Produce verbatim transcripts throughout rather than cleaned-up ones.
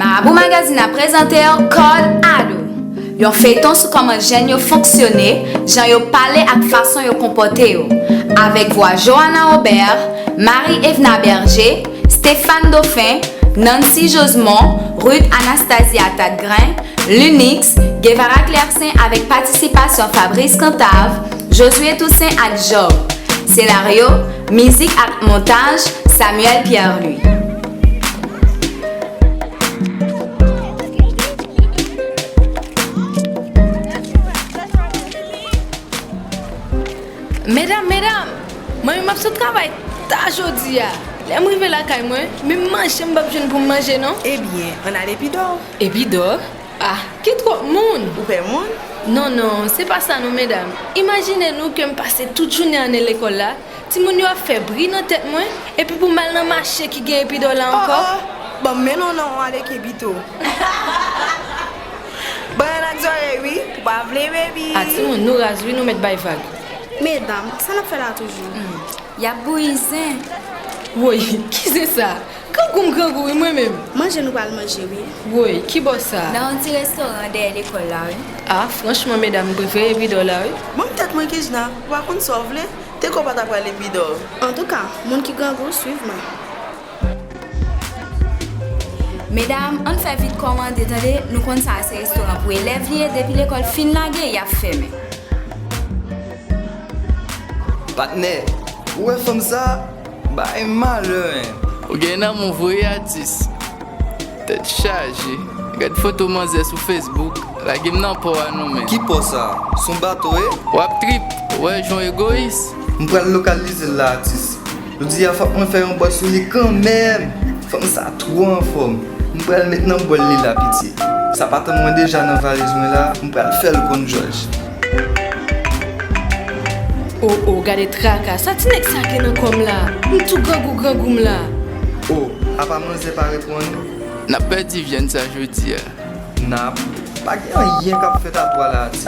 Marabou Magazine ap prezante w Code Ado, yon feyton sou kòman jèn yo fonksyone, jan yo pale ak fason yo konpòte yo. Avèk vwa Johanna Robert, Marie Evna Berger, Stéphane Dauphin, Nancy Josemont, Ruth Anastasia Tatgrin, Lunix, Guevara Clercin avèk patisipasyon Fabrice Cantave, Josué Toussaint ak Job. Senaryo, mizik ak montaj, Samuel Pierre-Louis. Medam, medam, mwen menm m ap sot travay ta jodi a. Lè m rive lakay mwen, menm manje m p ap jwenn pou m manje non. Ebyen, ann al Epidò. Epidò? Ah, ki twòp moun! Ou pè moun? Non, non, se pa sa non, medam. Imajine nou ke m pase tout jounen an lekòl la, timoun yo ap fè bri nan tèt mwen, epi pou m al nan mache ki gen Epidò la ankò. Oh, oh, ban m mennen w nan yon aleke pito. Ban yon ak zòrèy wi, ou pa vle, baby. Ah, timoun, nou raz wi, nou mèt bay vag. Medam, sa n ap fè la toujou? Hmm. Y ap bouyi zen. Woy, ki zen sa? Grangou m grangou wi mwen menm. Manje nou pral manje wi. Woy, ki bò sa? Nan yon ti restoran dèyè lekòl la wi. Ah, franchman, medam, m prefere Epidò la wi. Ban m tèt mwen Kijna, ou pa konn sa w vle? Te kwè w pa ta pral Epidò. Antouka, moun ki grangou, swiv mwen. Medam, ann fè vit kòmande tande, nou konn sa a se restoran pou elèv li ye, depi lekòl fin lage, y ap fèmen. Patnè, ou wè fanm sa? Bay malè, en. Ou gen nanm ou vre wi atis. Tèt chaje. Gad foto manzè sou Facebook, lage m nan pò a non men. Ki pò sa? S on bato wi. W ap trip, ou wè jan w egoyis. M pral lokalize l la atis. Jodi a fòk mwen fè yon bòs sou li kanmenm. Fanm sa twò anfòm. M pral met nan bòl li la piti. Sa pa tann mwen deja nan valiz mwen la, m pral fè l konn jòj. Oh, oh, gade traka, sa ti nèg sa gen nan kò m la? M tou grangou grangou m la. Oh, apa manzè pa reponn? N ap pèdi vyann sa jodi a. N ap, pa gen anyen k ap fèt a twa la atis.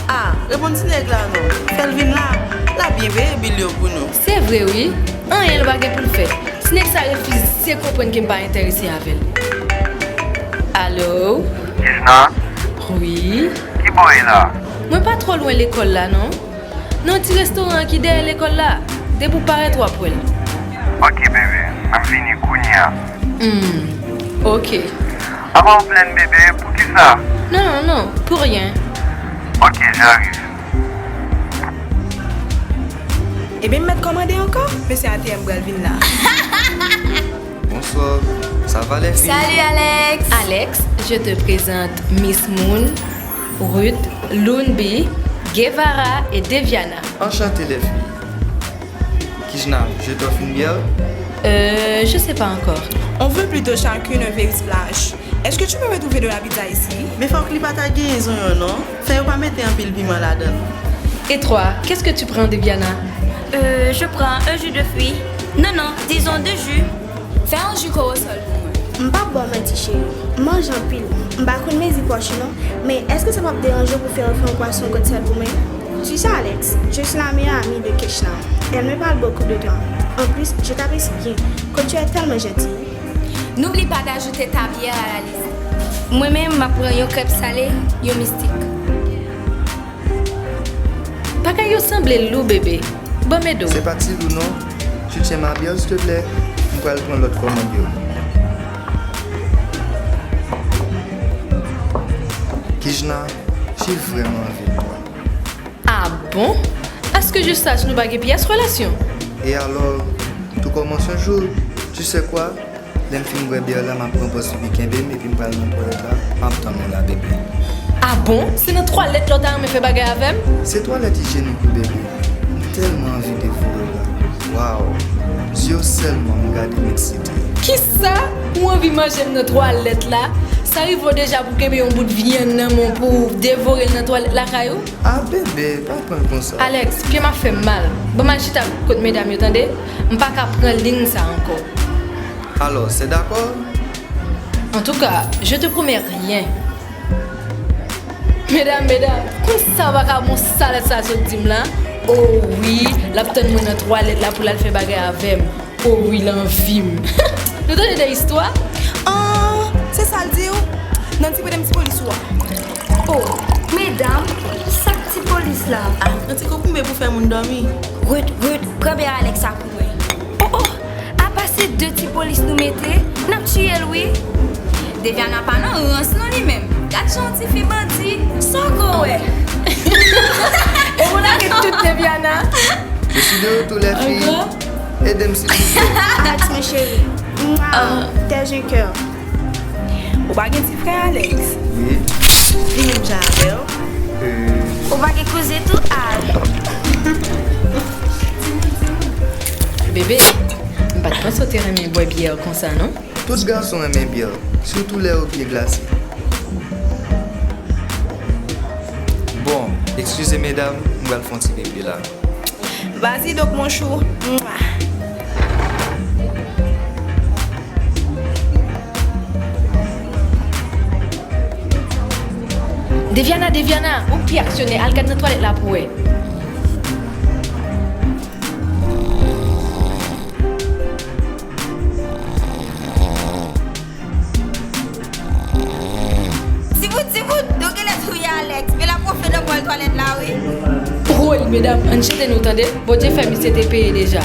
Ah, reponn ti nèg la non. Fè l vin la. L ap byen peye bil yo pou nou. Se vre wi. Anyen l pa gen pou l fè. Ti nèg sa refize konprann ke m pa enterese avè l. Alo? Kijna? Wi? Ki bò w ye la? Mwen pa twò lwen lekòl la non. Nan ti restoran an ki dèyè lekòl la, depi w parèt w ap wè l. Ok bebe, m ap vini kounye a. Hmm, ok. Apa w plèn bebe, poukisa? Non, non, non, pou ryen. Ok, j'arrive. Ebyen m mèt kòmande ankò, mesye A T M pral vin la. Bonsoir, ça va les filles? Salut Alex. Alex, je te présente Miss Moon, Ruth, Loonbi, Guevara et Deviana. Enchanté les filles. Kijna, je t'offre une bière? Euh, je sais pas encore. On veut plutôt chacune un verre splash. Est-ce que tu peux me trouver de la pizza ici? Men fòk li pa ta genyen zonyon non. Fè yo pa mete anpil piman ladan l. Et toi, qu'est-ce que tu prends, Deviana? Euh, je prends un jus de fruits. Non, non, disons deux jus. Fè yon ji kowosòl pou mwen. M p ap ba w manti cheri, m manje anpil. M pa konn mezi pòch ou non, men èske sa p ap deranje w pou fè yo fè yon pwason kot sèl pou mwen? Tu sais Alex, je suis la meilleure amie de Kechna. Elle me parle beaucoup de toi. En plus, je t'apprécie bien, comme tu es tellement gentille. N'oublie pas d'ajouter ta bière à la liste. Mwen menm, m ap pran yon krèp sale, yon mistik. Bagay yo sanble lou, bebe. Ban m ede w. Se pa ti lou non. Tu tiens ma bière, s'il te plaît? M pral pran lòt kòmand yo. Kijna, j'ai vraiment envie de toi. Ah bon? À ce que je sache, nou pa gen pyès relasyon. Et alors, tout commence un jour. Tu sais quoi? Lè m fin bwè byè la, m ap pran pòz pipi kenbe m, epi m pral nan twalèt la, m ap tann ou la, bebe. Ah bon? Se nan twalèt la w ta renmen fè bagay avè m? Se twalèt ijyenik wi, bebe. M tèlman anvi devore w la. Waw! Zye w sèlman m gade m eksite. Kisa? Ou anvi manje m nan twalèt la? Sa rive w deja pou w kenbe yon bout vyann nan men w pou w devore l nan twalèt lakay ou? Ah, bebe, pa pran l konsa. Alex, pye m ap fè m mal. Ban m al chita kot medam yo, tande? M pa ka pran liy sa ankò. Alors, c'est d'accord? En tout cas, je te promets rien. Medam, medam, konsa w pa ka bon sa lèt sa sot di m la? O wi, l ap tann mwen nan twalèt la pou l al fè bagay avè m. O wi, l anvi m. Nou tande de istwa? Ah, se sa l di w? Nancy prete m ti polis ou a. Oh, medam, sa k ti polis la? Ah, yon ti kokoube pou fè moun dòmi. Ruth, Ruth, pran bè Alex sa pou mwen. Oh, oh, apa se de ti polis nou mete? N ap tiye l wi. Deviana pa nan rans non li menm. Gad jan yon tifi bandi. Sa w ko wè? E ou lage tout Deviana. Je suis de retour, les filles. Ankò? Ede m, silvouplè. Alex, mon chéri. Mwa, t'es un cœur. Ou pa gen ti frè Alex? Wi. Li menm jan avè w? Euh. Ou pa gen kouzin tou? Al. Bebe, m pa t panse w te renmen bwè byè konsa, non? Tout gason renmen byè, sitou lè yo byen glase. Bon, eskize medam, m pral fè yon ti pipi la. Vas-y donc, mon chou. Mwa. Deviana, Deviana, ou ki aksyonè, al gad nan twalèt la pou wè. Tibout, Tibout, nou genlè touye Alex, men l ap wonfle nan bwal twalèt la, wi. Woy, medam, ann chante nou, tande. Bondye fè misye te peye deja.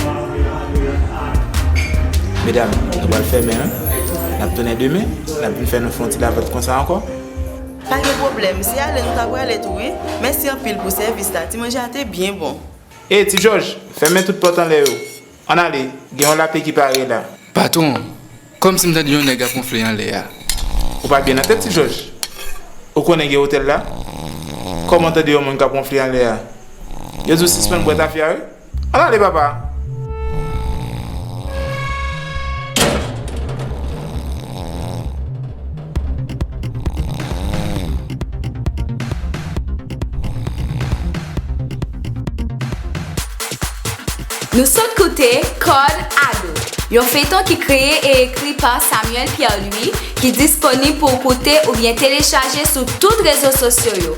Medam, nou pral fèmen, wi. N ap tounen demen, n ap vin fè nou fè yon ti lavant konsa ankò. Pa gen pwoblèm, se ale nou ta prale tou, wi. Mèsi anpil pou sèvis la, ti manje a te byen bon. Ey, Ti Jòj, fèmen tout pòt anlè yo. Ann ale, gen yon lapli ki pare la. Patwon, kòmsi m tande yon nèg ap wonfle anlè a. Ou pa byen nan tèt, Ti Jòj? Ou konnen gen otèl la? Kòman w tande yon moun k ap wonfle anlè a? Yo di w sispann bwè tafya, wi. Ann ale, papa! Nou sot koute Kòd Ado, yon feyton ki kreye e ekri pa Samuel Pierre Louis, ki disponib pou w koute oubyen telechaje sou tout rezo sosyo yo.